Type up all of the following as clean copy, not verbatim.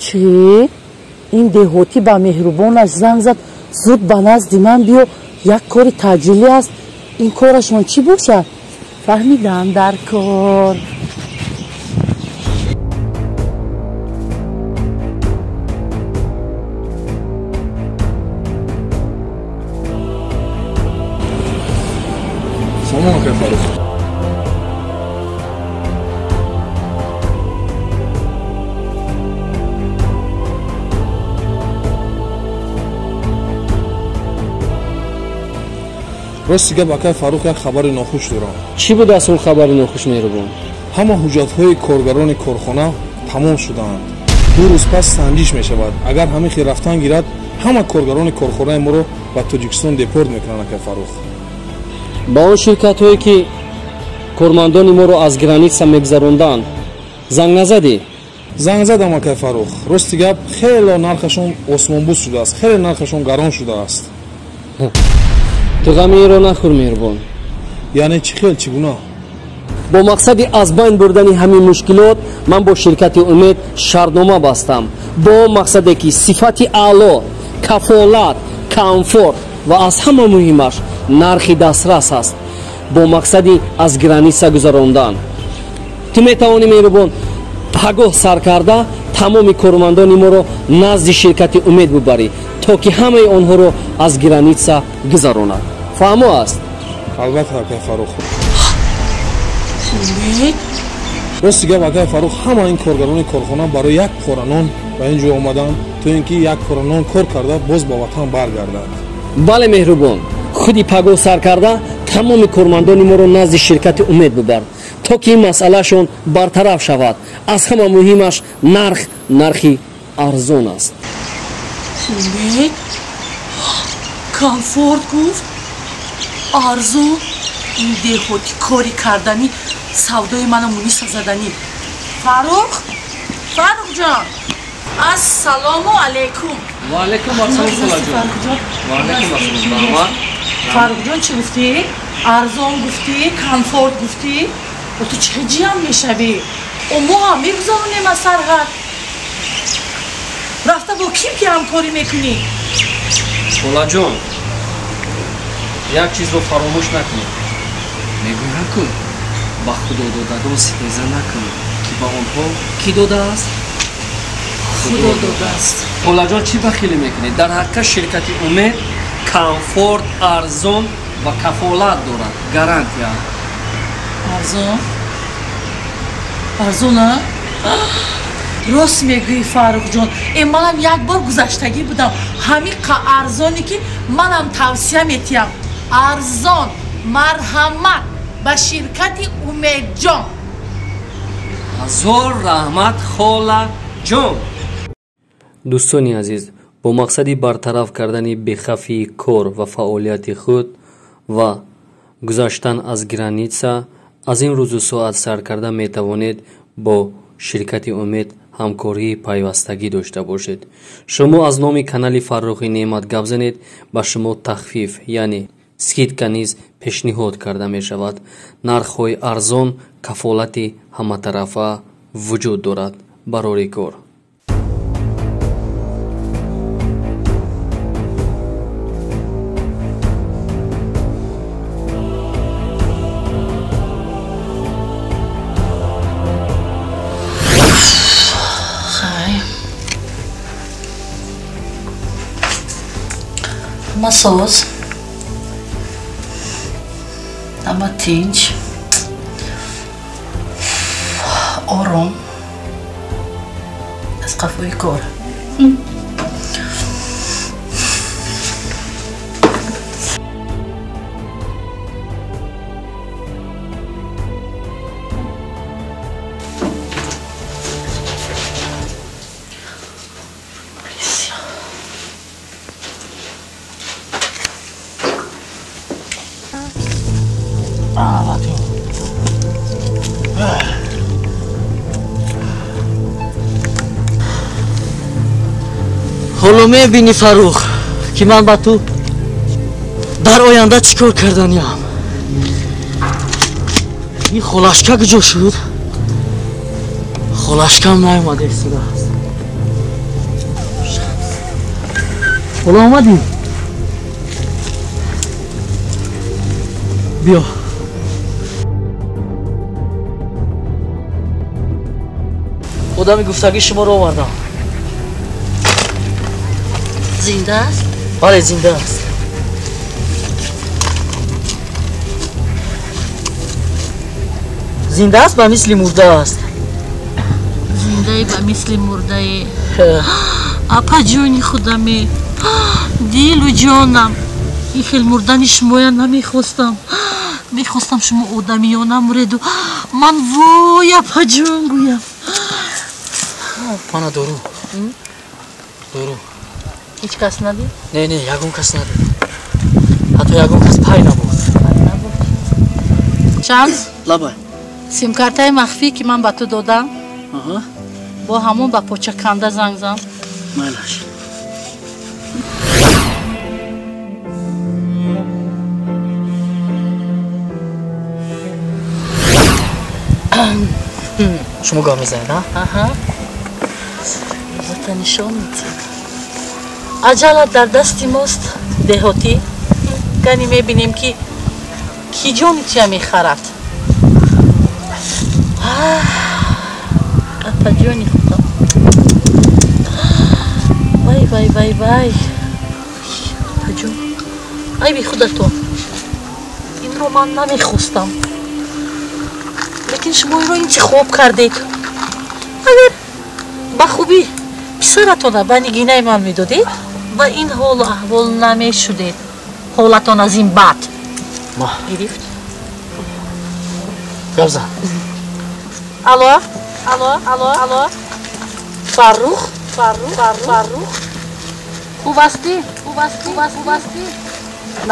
Чӣ? Ин деҳотӣ ба меҳрубонаш занг зад, зуд ба назди ман биё, як кори таъҷилӣ аст. Ин корашон чӣ бошад? Фаҳмидам дар кор. Салом, акай Фаррух. Рости гап, акай Фаррух, як хабари нохуш дорам. Чӣ буд аст он хабари нохуш, меҳрубон? Ҳама ҳуҷҷатҳои коргарони корхона тамом шудаанд. 2 рӯз пас санҷиш мешавад. Агар ҳамин хел рафтан гирад, ҳама коргарони корхонаи моро ба Тоҷикистон депорт мекунанд, акай Фаррух. Ба он ширкатҳое ки кормандони моро аз граница мегузаронданд занг назадӣ? Занг задам, акай Фаррух. Рости гап, хеле нархашон осмонбӯс шудааст, хеле нархашон гарон шудааст. Ту ғами инро нахӯр, меҳрубон. Яъне чӣ хел, чӣ гуна? Бо мақсади аз байн бурдани ҳамин мушкилот ман бо ширкати Умед шартнома бастам, бо он мақсаде ки сифати аъло, кафолат, комфорт ва аз ҳама муҳимаш нархи дастрас аст, бо мақсади аз граница гузарондан. Ту метавонӣ, меҳрубон, пагоҳ сар карда тамоми кормандони моро назди ширкати Умед бубарӣ, то ки ҳамаи онҳоро аз граница гузаронад. Фаҳмо аст? Албатта, акай Фаррух. Умед? Рости гап, акай Фаррух, ҳама ин коргарони корхона барои як пора нон ба ин ҷо омаданд, то ин ки як пора нон кор карда боз ба ватан баргарданд. Бале, меҳрубон, худи пагоҳ сар карда тамоми кормандони моро назди ширкати Умед бубар, то ки ин масъалаашон бартараф шавад. Аз ҳама муҳимаш нарх, нархи арзон аст. Умед? Комфорт гуфт? Арзон? Ин деҳоти кори кардани, савдои ману муниса заданӣ. Фаррух? Фаррухҷон, ассалому алайкум. Ва алайкум ассалом, холаҷон. Ва алайкум ассалом. Фаррухҷон, чӣ гуфтӣ? Арзон гуфтӣ, комфорт гуфтӣ? Бо ту чӣ ҷиям мешавӣ? Мо ҳам мегузаронем аз сарҳад. Рафта бо ким ки ҳамкорӣ мекунӣ? Холаҷон, як чизро фаромӯш накунед. Мегӯянд ку ба худододагон ситеза накунед, ки ба онҳо кӣ додааст? Худо додааст. Холаҷон, чӣ бахилӣ мекунед? Дар ҳақиқат ширкати Умед комфорт, арзон ва кафолат дорад, гарантия. Арзон? Арзон, а? Рост мегӯӣ, Фаррухҷон. Манам як бор гузаштагӣ будам. Ҳамин қа арзоне ки манам тавсия метиҳам. Арзон, марҳамат ба ширкати Умедҷон. Ҳазор раҳмат, холаҷон. Дӯстони азиз, бо мақсади бартараф кардани бехавфии кор ва фаъолияти худ ва гузаштан аз граница, аз ин рӯзу соат сар карда метавонед бо ширкати Умед ҳамкории пайвастагӣ дошта бошед. Шумо аз номи канали Фаррухи Неъмат гап занед, ба шумо тахфиф, яъне скидка низ пешниҳод карда мешавад. Нархҳои арзон, кафолати ҳаматарафа вуҷуд дорад. Барори кор. Ҳама соз, ҳама тинч, ором, аз қафои кор. Ҳоло мебинӣ, Фаррух, ки ман ба ту дар оянда чӣ кор карданиям. Ин холашка куҷо шуд? Холашкам наомада истодааст. Ҳоло омадӣ? Биё. Одами гуфтагии шуморо овардам. Зинда аст? Бале, зинда аст. Зинда аст, ба мисли мурда аст. Зиндаи ба мисли мурдаи. Апаҷони худаме, дилу ҷонам, ин хел мурдани шумоя намехостам. Мехостам шумо одамиёна муреду ман вой апаҷон гӯям. Мана дору. Дору. Ҳеҷ кас надид? Не, не, ягон кас надид. Ҳатто ягон кас пай набуд. Чанд? Лабай. Симкартаи махфӣ, ки ман ба ту додам, бо ҳамон ба почаканда занг зан. Майлаш. Шумо гап мезанед, а? Аҳа. Зата нишон медиҳем. Аҷалат дар дасти мост, деҳотӣ. Гани мебинем, ки ки ҷони туя мехарад. Апаҷони худам. Вай, вай, вай, вай. Апаҷон. Айби худатон. Инро ман намехостам. Лекин шумо инро интихоб кардед. Агар ба хубӣ писаратона ба нигинаи ман медодед, ба ин ҳолу аҳвол намешудед. Ҳолатон аз ин бад. Гирифт? Гап зан. Алло, алло, алло, алло. Фаррух, Фаррух, Фаррух. Хуб ҳастӣ? Хуб ҳастӣ? Хуб ҳастӣ?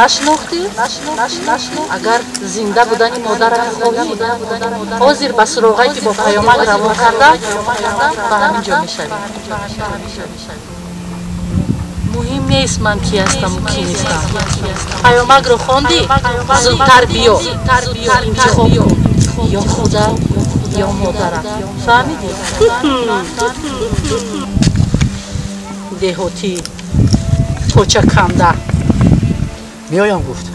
Нашинохтӣ? Нашинохтӣ? Агар зинда будани модарат хоҳӣ, ҳозир ба суроғае, ки бо паёмак равон кардам, ба ҳамин ҷо мешавӣ. Муҳим нест ман ки ҳастаму ки нестам. Паёмакро хондӣ? Зудтар биё. Интихоб кун. Ё худат, ё модарат. Фаҳмидӣ? Деҳотӣ, почаканда. Меоям гуфт.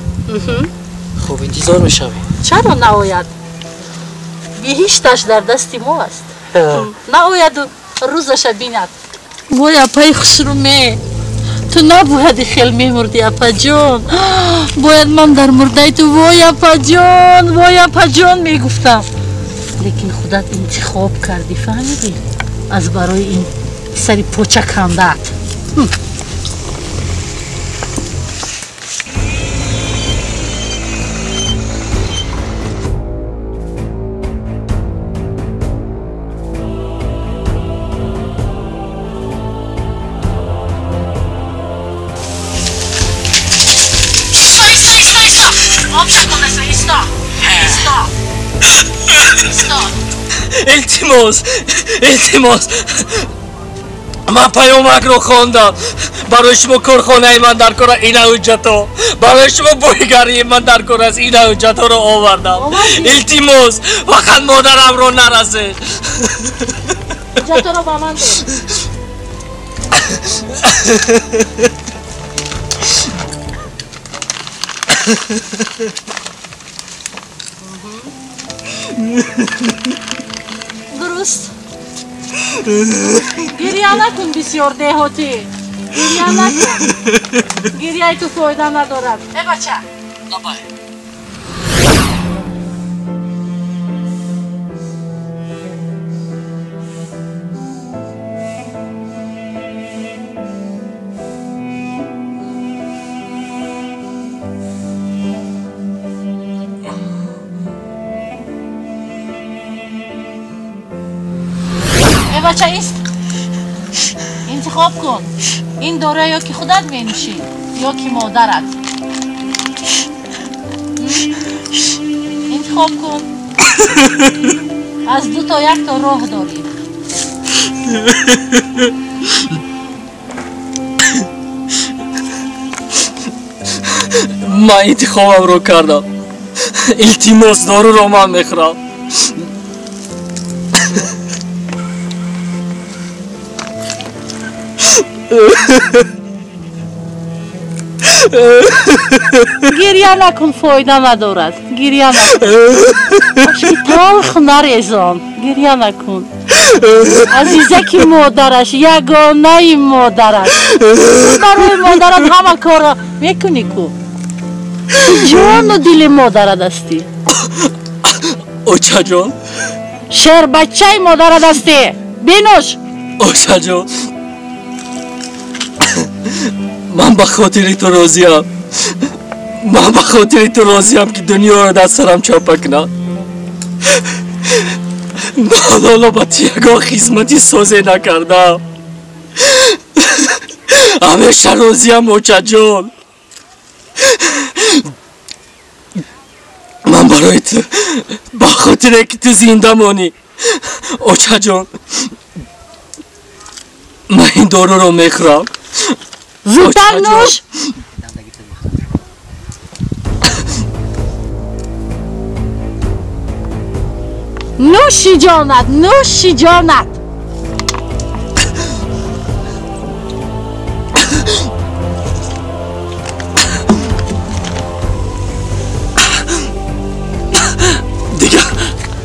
Хуб, интизор мешавем. Чаро наояд? Биҳишташ дар дасти мо аст. Наояду рӯзаша бинад. Вой, апаи хушруме, ту набояд хел мемурдӣ, апаҷон. Бояд ман дар мурдаи ту вой апаҷон, вой апаҷон мегуфтам. Лекин худат интихоб кардӣ, фаҳмидӣ? Аз барои ин писари почакандаат. Илтимос, илтимос, ман паёмакро хондам. Барои шумо корхонаи ман дар кор ина ҳуҷҷатҳо, барои шумо бойгарии ман дар кор аст, ина ҳуҷҷатҳоро овардам. Илтимос, фақат модарамро нарасед. Ҳуҷҷатҳоро ба ман дод. Дуруст. Гиря накун бисёр, деҳотӣ. Гиря накун. Гиряи ту фоида надорад. Э бача. Лабай. Бача, ист. Интихоб кун. Ин дора ё ки худат менӯшӣ, ё ки модарат. Интихоб кун. Аз ду то як то роҳ дорӣ. Ман интихобамро кардам. Илтимос, доруро ман мехӯрам. Гиря накун, фоида надорад. Гиря накун. Ашки талх нарезон. Гиря накун. Азизаки модараш, ягонаи модараш. Барои модарат ҳама корро мекунӣ ку. Ҷону дили модарат ҳастӣ. Очаҷон. Шербачаи модарат ҳастӣ. Бинӯш. Очаҷон. Ман ба хотири ту розиям. Ман ба хотири ту розиям ки дунёро дар сарам чапа кунам. Ман ҳоло ба ту ягон хизмати созе накардам. Ҳамеша розиям, очаҷон. Ман барои ту, ба хотире ки ту зинда монӣ, очаҷон, ман ин доруро мехӯрам. Зудтар нӯш. Нӯши ҷонат, нӯши ҷонат. Дигар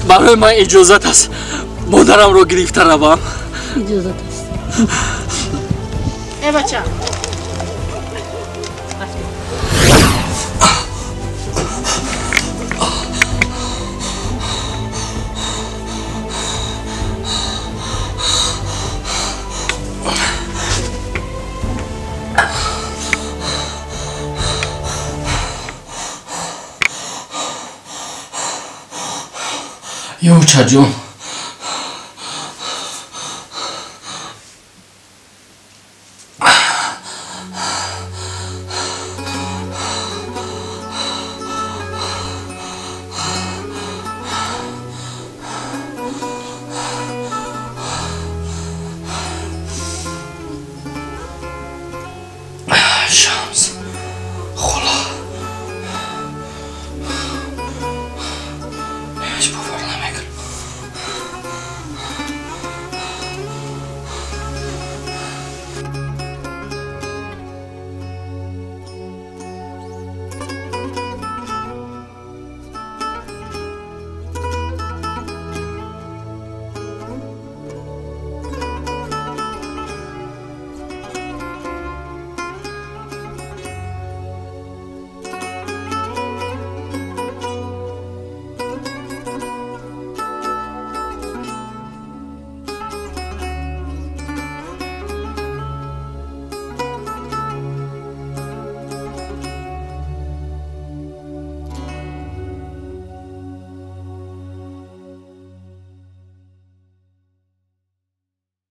барои ман иҷозат аст модарамро гирифта равам? Иҷозат аст. Э бача. Ё очаҷон,